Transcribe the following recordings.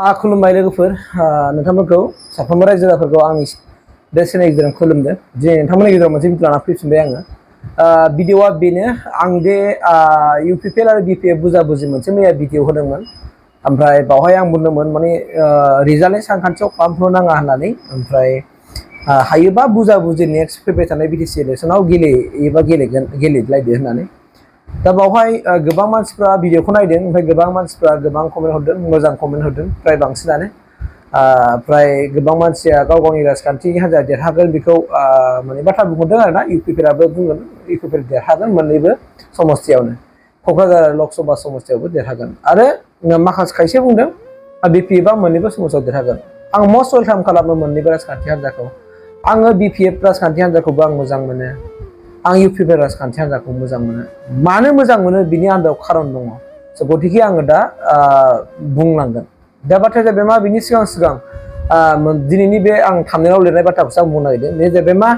खुलुमबाय लोगोफोर नोंथांमोनखौ साफ्रोमबो रायजो राजाफोरखौ आंनि बे चेनेलनि गेजेरजों खुलुमदों जे नोंथांमोननि गेजेराव मोनसे भिडिअ लाना फैफिनबाय आङो भिडिअआ बेनो आं दे UPPL आरो BPF बुजाबुजि मोनसे मैया भिडिअ होदोंमोन ओमफ्राय बावहाय आं बुंदोंमोन माने रिजाल्टनि सानखान्थियाव खालामथ'नो नाङा होननानै ओमफ्राय हायोबा बुजाबुजि नेक्स्ट फैबाय थानाय BTC इलेक्सनाव गेलेयोबा गेलेलायदो होननानै दा बावहाय गोबां मानसिफ्रा भिडिअखौ नायदों ओमफ्राय गोबां मानसिफ्रा गोबां कमेन्ट हरदों मोजां कमेन्ट हरदों फ्राय बांसिनानो फ्राय गोबां मानसिया गाव गावनि राजखान्थि हान्जाया देरहागोन बेखौ माने बाथ्रा बुंहरदों आरोना UPPLआबो बुंगोन UPPL देरहागोन मोननैबो समस्थियावनो क'क्राझार लकसभा समस्थियावबो देरहागोन आरो माखासे खायसे बुंदों BPFआ मोननैबो समस्थियाव देरहागोन आं मस्ट वेलकाम खालामो मोननैबो राजखान्थि हान्जाखौ आङो BPF राजखान्थि हान्जाखौबो आं मोजां मोनो आं UPPL राजखान्थि हान्जाखौ मोजां मोनो मानो मोजां मोनो बिनि आन्दोआव खारन दङ स' गतिके आङो दा बुंलांगोन दा बाथ्राया जाबाय मा बिनि सिगां दिनैनि बे आं थांनायाव लिरनाय बाथ्राखौसो आं बुंनो नागिरदों बे जाबाय मा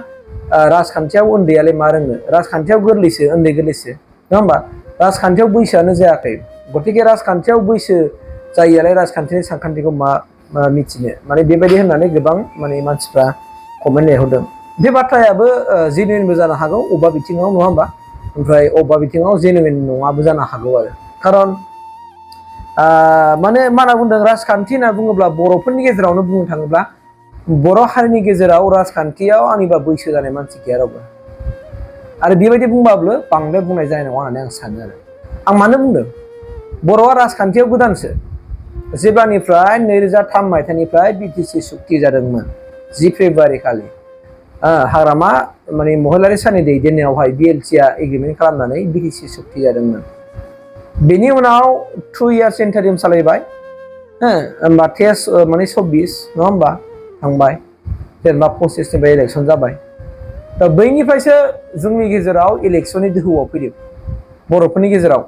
राजखान्थियाव उन्दैयालाय मा रोङो राजखान्थियाव गोरलैसो उन्दै गोरलैसो नङा होमबा राजखान्थियाव बैसोआनो जायाखै गतिके राजखान्थियाव बैसो जायियालाय राजखान्थिनि सानखान्थिखौ मा मिथिनो माने बेबायदि होननानै गोबां माने मानसिफ्रा कमेन्ट लिरहरदों बे बाथ्रायाबो जेनुइनबो जानो हागौ अबेबा बिथिङाव नङा होमबा ओमफ्राय अबेबा बिथिङाव जेनुइन नङाबो जानो हागौ आरो खारन माने मा होनना बुंदों राजखान्थि होनना बुङोब्ला बर'फोरनि गेजेरावनो बुंनो थाङोब्ला बर' हारिनि गेजेराव राजखान्थियाव आंनिबा बैसो जानाय मानसि गैया रावबो आरो बेबायदि बुंबाबो बांद्राय बुंनाय जानाय नङा होननानै आं सानो आरो आं मानो बुंदों बर'आ राजखान्थियाव गोदानसो जेब्लानिफ्राय 2003 मायथाइनिफ्राय BTC सुक्ति जादोंमोन 10 फेब्रुवारि खालि हाग्रामा माने महिलारि साननि दैदेननायावहाय BLCआ एग्रिमेन्ट खालामनानै BTC सुक्ति जादोंमोन बेनि उनाव 2 इयार्स इन्टारिम सालायबाय होमबा टेस्ट माने 24 नङा होमबा थांबाय जेनेबा 25निफ्राय इलेक्सन जाबाय दा बैनिफ्रायसो जोंनि गेजेराव इलेक्सननि दोहौआव फैदों बर'फोरनि गेजेराव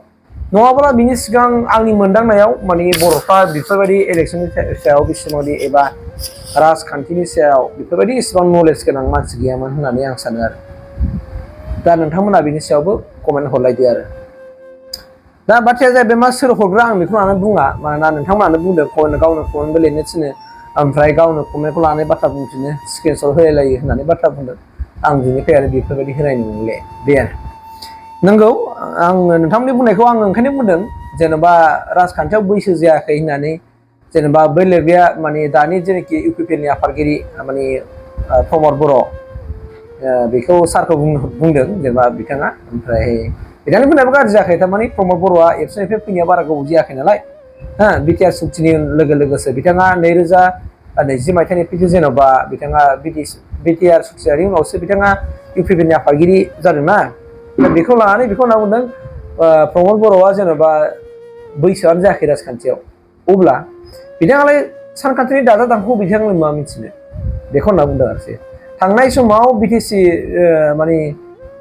नङाब्ला बिनि सिगां आंनि मोनदांनायाव माने बर'फ्रा बेफोरबायदि इलेक्सननि सायाव बेसेबांदि एबा राजखान्थिनि सायाव बेफोरबायदि इसेबां नलेज गोनां मानसि गैयामोन होननानै आं सानो आरो दा नोंथांमोना बिनि सायावबो कमेन्ट हरलायदो आरो दा बाथ्राया जाहैबाय मा सोर हरग्रा आं बेखौ लानानै बुङा मानोना नोंथांमोनानो बुंदों गावनो कमेन्टबो लिरनो थिनो ओमफ्राय गावनो कमेन्टखौ लानानै बाथ्रा बुंफिनो स्क्रिनशट होलायलायो होननानै बाथ्रा बुंदों आं बिनिफ्राय आरो बेफोरबायदि होनाय नंले बे आरो नंगौ आङो नोंथांमोननि बुंनायखौ आं ओंखायनो बुंदों जेनेबा राजखान्थियाव बैसो जायाखै होननानै जेनेबा बै लिरग्राया माने दानि जेनाखि UPPLनि आफादगिरि माने प्रमद बर' बेखौ सारखौ बुंदों जेनेबा बिथाङा ओमफ्राय बिथांनि बुंनायाबो गाज्रि जायाखै थारमाने प्रमद बर'आ एबसुनिफ्राय फैनाया बारा गोबाव जायाखै नालाय BTR सुक्तिनि लोगोसो बिथाङा 2020 मायथाइनिफ्रायसो जेन'बा बिथाङा BTR सुक्ति जानायनि उनावसो बिथाङा UPPLनि आफादगिरि जादोंना बेखौ लानानै बेखौ होनना बुंदों प्रमद बर'आ जेन'बा बैसोआनो जायाखै राजखान्थियाव अब्ला बिथाङालाय सानखान्थिनि दाजा दांखौ बिथाङालाय मा मिथिनो बेखौ होनना बुंदों आरोखि थांनाय समाव BTC माने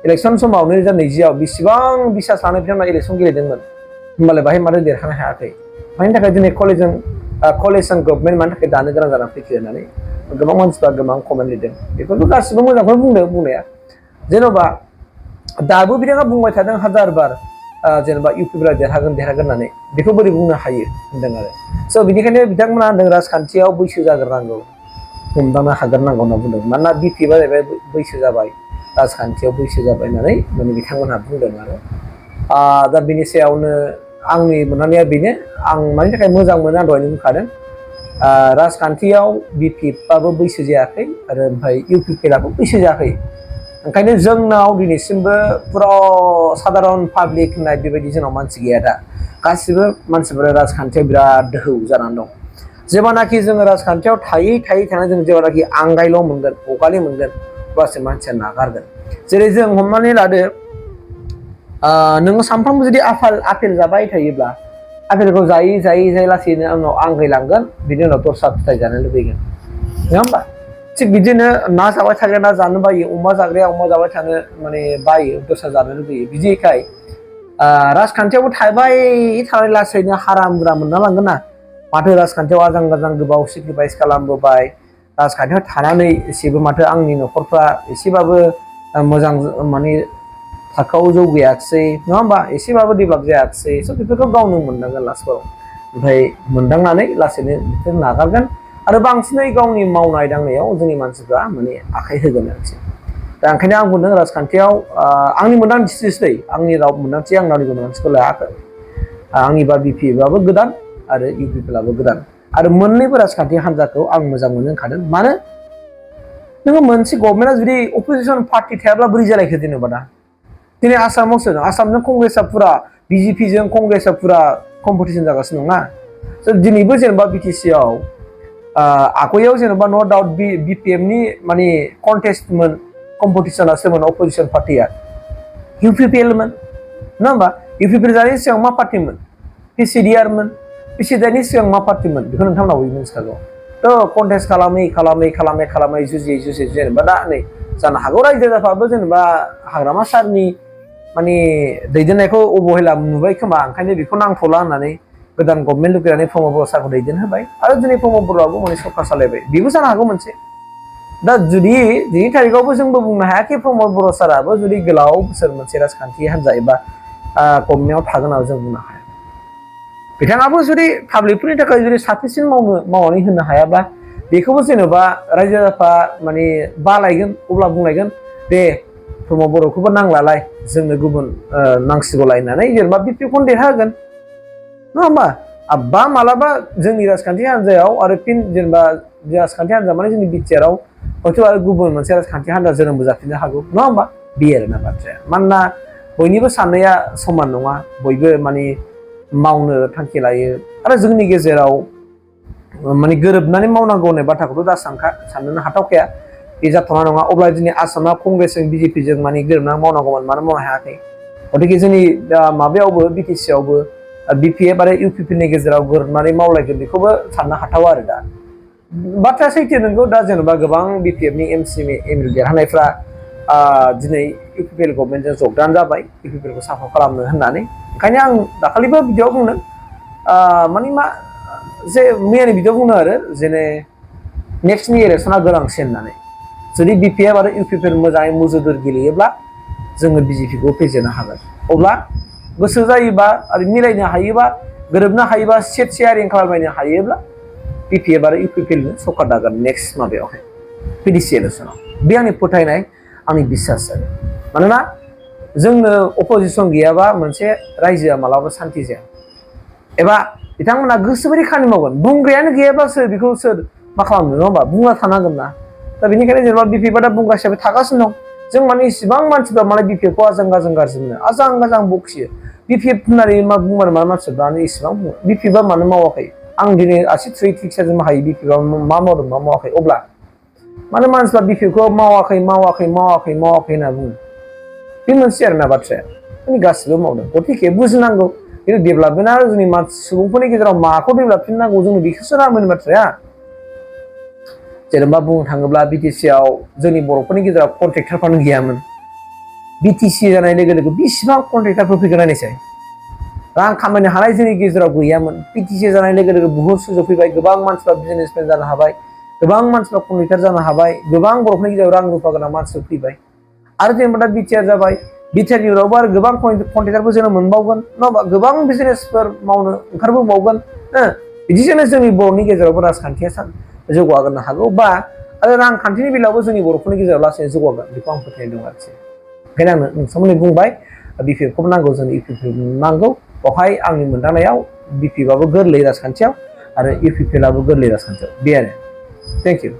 इलेक्सन समाव 2020आव बेसेबां बिसास लानानै बिथांमोना इलेक्सन गेलेदोंमोन होमबालाय बाहाय माथो देरहानो हायाखै मानि थाखाय दिनै कलेजजों गभर्नमेन्ट मानि थाखाय दानो गोनां जानानै फैखो होननानै गोबां मानसिफ्रा गोबां कमेन्ट लिरदों बेफोरखौ गासिबो मोजांखौनो बुंदों बुंनाया जेन'बा दाबो बिथाङा बुंबाय थादों हाजार बार जेनेबा UPPLआ देरहागोन होननानै बेखौ बोरै बुंनो हायो होनदों आरो स' बिनिखायनो बिथांमोना होनदों राजखान्थियाव बैसो जाग्रोनांगौ हमदांनो हाग्रोनांगौ होनना बुंदों मानोना BPFआ जाहैबाय बैसो जाबाय राजखान्थियाव बैसो जाबाय होननानै माने बिथांमोनहा बुंदों आरो दा बिनि सायावनो आंनि मोननाया बेनो आं मानि थाखाय मोजां मोनो आं दहायनो बुंखादों राजखान्थियाव BPFआबो बैसो जायाखै आरो ओमफ्राय UPPLआबो बैसो जायाखै ओंखायनो जोंनाव दिनैसिमबो फुरा साधारन पाब्लिक होननाय बेबायदि जोंनाव मानसि गैया दा गासिबो मानसिफोरा राजखान्थियाव बिराद दोहौ जानानै दं जेब्लानाखि जोङो राजखान्थियाव थायै थानानै जों जेब्लानाखि आंगायल' मोनगोन बगालि मोनगोन अब्लासो मानसिया नागारगोन जेरै जों हमनानै लादो नोङो सानफ्रामबो जुदि आपेल जाबाय थायोब्ला आपेलखौ जायै लासैनो उनाव आंगायलांगोन बिनि उनाव दस्रा फिथाइ जानो लुबैगोन नङा होमबा थिग बिदिनो ना जाबाय थाग्राया ना जानो बायो अमा जाग्राया अमा जाबाय थानो माने बायो दस्रा जानो लुबैयो बिदिखाय राजखान्थियावबो थाबाय थानाय लासैनो हाराम ग्रा मोनना लांगोन ना माथो राजखान्थियाव आजां गाजां गोबाव सेक्रिफाइस खालामबोबाय राजखान्थियाव थानानै एसेबो माथो आंनि न'खरफ्रा एसेबाबो मोजां माने थाखोआव जौगायाखिसै नङा होमबा एसेबाबो डेभेलप जायाखिसै स' बेफोरखौ गावनो मोननांगोन लास्टआव ओमफ्राय मोनदांनानै लासैनो बिसोर नागारगोन आरो बांसिनै गावनि मावनाय दांनायाव जोंनि मानसिफ्रा माने आखाइ होगोन आरोखि दा ओंखायनो आं बुंदों राजखान्थियाव आंनि मोनदांथिसै आंनि राव मोनदांथि आं रावनिबो मोनदांथिखौ लायाखै आंनिबा बिपिएफआबो गोदान आरो इउपिपिएलआबो गोदान आरो मोननैबो राजखान्थि हान्जाखौ आं मोजां मोनखादों मानो नोङो मोनसे गभर्नमेन्टआ जुदि अपोजिसन पार्टि थायाब्ला बोरै जालायखो जेनेबा दा दिनै आसामावसो आसामजों कंग्रेसआ पुरा बिजेपिजों कंग्रेसआ पुरा कम्पिटिसन जागासिनो दं ना दिनैबो जेनेबा बिटिसिआव आगयाव जेनेबा नो डाउट बिपिएफनि माने कन्टेस्टमोन कम्पिटिसना सोरमोन अपोजिसन पार्टिया इउपिपिएलमोन नङा होमबा इउपिपिएल जानायनि सिगां मा पार्टिमोन पिसिडिआरमोन पिसिडिआरनि सिगां मा पार्टिमोन बेखौ नोंथांमोनाबो मिथिखागौ थ' कन्टेस्ट खालामै जुजियै जेनेबा दा नै जानो हागौ रायजो राजाफ्राबो जेनेबा हाग्रामा सारनि माने दैदेननायखौ अबहेला नुबाय खोमा ओंखायनो बेखौ नांथ'ला होननानै गोदान गभर्नमेन्ट लुगैनानै प्रमद बर' सारखौ दैदेनहोबाय आरो दिनै प्रमद बर'आबो माने सरकार सालायबाय बेबो जानो हागौ मोनसे दा जुदि दिनै थारिखआवबो जोंबो बुंनो हायाखि प्रमद बर' साराबो जुदि गोलाव बोसोर मोनसे राजखान्थि हान्जा एबा गभर्नमेन्टआव थागोन होननानै जों बुंनो हाया बिथाङाबो जुदि पाब्लिकफोरनि थाखाय जुदि साफिसियेन्ट मावनानै होनो हायाब्ला बेखौबो जेनेबा रायजो राजाफ्रा माने बालायगोन अब्ला बुंलायगोन दे प्रमद बर'खौबो नांलालाय जोंनो गुबुन नांसिगौलाय होननानै जेनेबा बिपिएफखौनो देरहागोन नङा होमबा बा मालाबा जोंनि राजखान्थि हान्जायाव आरो फिन जेनेबा राजखान्थि हान्जा माने जोंनि बिटिआरआव हयथ' आरो गुबुन मोनसे राजखान्थि हान्जा जोनोमबो जाफिननो हागौ नङा होमबा बे आरोना बाथ्राया मानोना बयनिबो साननाया समान नङा बयबो माने मावनो थांखि लायो आरो जोंनि गेजेराव माने गोरोबनानै मावनांगौ होननाय बाथ्राखौथ' दा साननो हाथावखाया बे जाथ'ना नङा अब्ला दिनै आसामा कंग्रेसजों बिजेपिजों माने गोरोबनानै मावनांगौमोन मानो मावनो हायाखै गतिके जोंनि माबायावबो बिटिसिआवबो बिपिएफ आरो इउपिपिएलनि गेजेराव गोरोबनानै मावलायगोन बेखौबो साननो हाथाव आरो दा बाथ्राया सैथो नंगौ दा जेनेबा गोबां बिपिएफनि एमसि एमएलए देरहानायफ्रा दिनै इउपिपिएल गभर्नमेन्टजों जगदान जाबाय इउपिपिएलखौ साफा खालामनो होननानै ओंखायनो आं दाखालिबो भिडिअआव बुंदों माने मा जे मैयानि भिडिअआव बुंदों आरो जेने नेक्स्टनि इलेक्सना गोनांसिन होननानै जुदि बिपिएफ आरो इउपिपिएल मोजाङै मुजुदुर गेलेयोब्ला जोङो बिजेपिखौ फेजेननो हागोन अब्ला गोसो जायोबा आरो मिलायनो हायोबा गोरोबनो हायोबा सेट शेयारिं खालामलायनो हायोब्ला बिपिएफ आरो इउपिपिएलनो सरकार दागोन नेक्स्ट माबायावहाय पिडिसि इलेक्सनाव बे आंनि फोथायनाय आंनि बिसास आरो मानोना जोंनो अपोजिसन गैयाबा मोनसे रायजोआ मालाबा सान्थि जाया एबा बिथांमोना गोसोबायदि खामानि मावगोन बुंग्रायानो गैयाब्ला बेखौ सोर मा खालामनो नङा होमबा बुंना थानांगोन ना दा बेनिखायनो जेनेबा बिपिएफआ दा बुंग्रा हिसाबै थागासिनो दं जों माने इसिबां मानसिफ्रा माने बिपिएफखौ आजां गाजां गाज्रि मोनो आजां बखियो बिपिएफ होननानै मा बुंबानो मा मानसिफ्रा इसिबां बुङो बिपिएफआ मानो मावाखै आं दिनै आसि थुयै थिगसाजों हायो बिपिएफआ मा मावदों मा मावाखै अब्ला मानो मानसिफ्रा बिपिएफखौ मावाखै होनना बुङो बे मोनसे आरोना बाथ्राया माने गासिबो मावदों गतिके बुजिनांगौ खिन्थु डेभेलपमेन्टआ जोंनि सुबुंफोरनि गेजेराव माखौ डेभेलपमेन्ट नांगौ जोंनो बेखौसो नांगौनि बाथ्राया जेनेबा बुंनो थाङोब्ला बिटिसिआव जोंनि बर'फोरनि गेजेराव कन्ट्रेक्टरफ्रानो गैयामोन बिटिसि जानाय लोगो लोगो बेसेबां कन्ट्रेक्टरफोर फैगोन नायनोसै रां खामायनो हानाय जोंनि गेजेराव गैयामोन बिटिसि जानाय लोगो लोगो बुहुत सुजुग फैबाय गोबां मानसिफ्रा बिजनेसमेन जानो हाबाय गोबां मानसिफ्रा कन्ट्रेक्टर जानो हाबाय गोबां बर'फोरनि गेजेराव रां रुफा गोनां मानसिफोर फैबाय आरो जेनेबा दा बिटिआर जाबाय बिटिआरनि उनावबो आरो गोबां कन्ट्रेक्टरफोर जोङो मोनबावगोन नङा गोबां बिजनेसफोर मावनो ओंखारबोबावगोन बिदिजोंनो जोंनि बर'नि गेजेरावबो राजखान्थिया जौगागोनो हागौ बा आरो रांखान्थिनि बेलायावबो जोंनि बर'फोरनि गेजेराव लासैनो जौगागोन बेखौ आं फोथायनाय दं आरोखि ओंखायनो आं नोंथांमोननो बुंबाय बिपिएफखौबो नांगौ जोंनो इउपिपिएल नांगौ बेवहाय आंनि मोनदांनायाव बिपिएफआबो गोरलै राजखान्थियाव आरो इउपिपिएलआबो गोरलै राजखान्थियाव बे आरो थेंक इउ